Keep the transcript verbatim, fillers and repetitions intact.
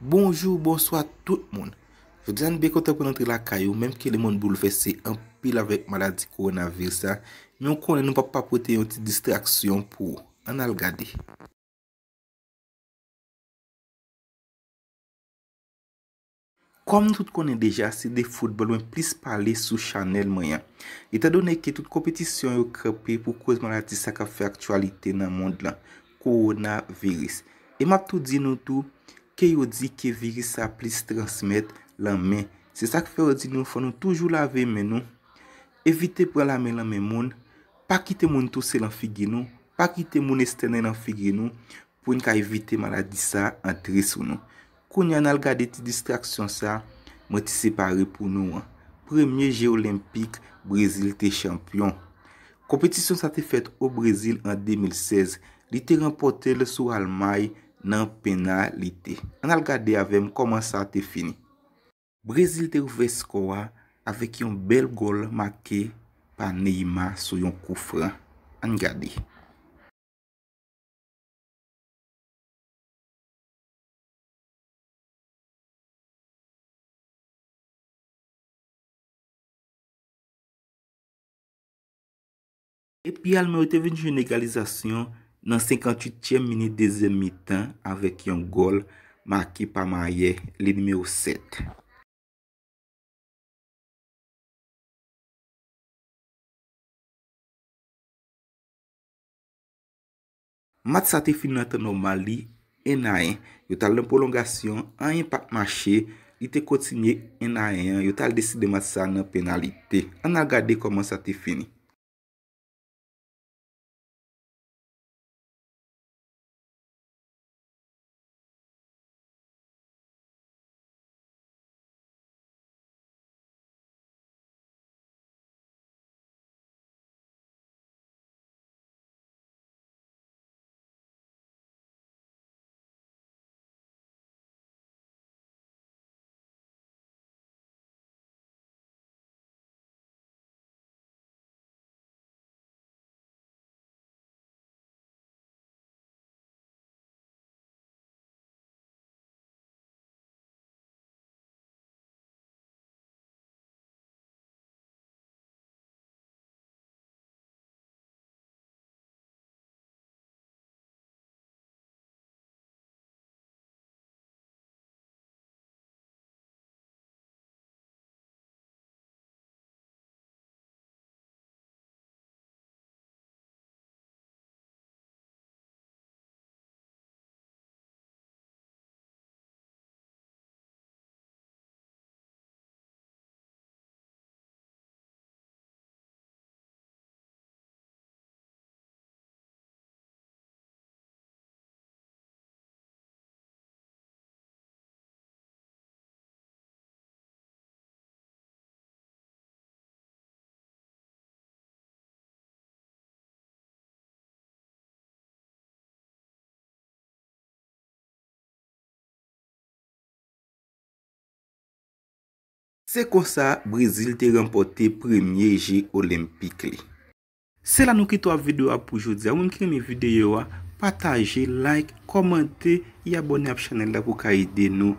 Bonjou, bonswa tout moun. Jodi a n byen kontan pou n antre lakay ou, menm ke lemonn boulvèse anpil avèk maladi kowonaviris la, men w konnen nou p ap pa pote yon ti distraksyon pou ou. Ann al gade. Kòm nou tout konnen deja, se de foutbòl mwen plis pale sou chanèl mwen an. Etandone ke tout konpetisyon yo kanpe pou koz maladi sa k ap fè aktyalite nan mond lan, kowonaviris. E m ap tou di nou tou ke yo di ke viris sa plis transmèt lan men. Se sa k fè yo di nou fò nou toujou lave men nou, evite pran lamen lan men moun, pa kite moun touse lan figi nou, pa kite moun estènen lan figi nou, pou n ka evite maladi sa antre sou nou. Kounye a n al gade ti distraksyon sa mwen te separe pou nou an. Premye Je Olenpik, Brezil te chanpyon. Konpetisyon sa te fèt o Brezil an de mil sèz. Li te ranpòte l sou Almay nan penalite. Ann al gade avè m kòman sa te fini. Brezil te ouvè skò a avèk yon bèl gòl make pa Neymar sou yon koufran. Ann gade. Epi Alman yo te vin jwenn egalizasyon nan senkantuityèm minit dezyèm mitan avèk yon gòl make pa Maye, le nimewo sèt. Match sa te fini nan tan nòmal li, en a en. Yo t al nan pwolongasyon, anyen pa t mache, li te kontinye en a en an, yo t al deside match sa nan penalite. Ann al gade kòman sa te fini. Se konsa, Brezil te ranpòte premye Je Olenpik li. Se la nou kite w ak videyo a pou jodi a. Ou menm ki renmen videyo a, pataje, like, kòmante, e abòne ak chanèl la pou ka ede nou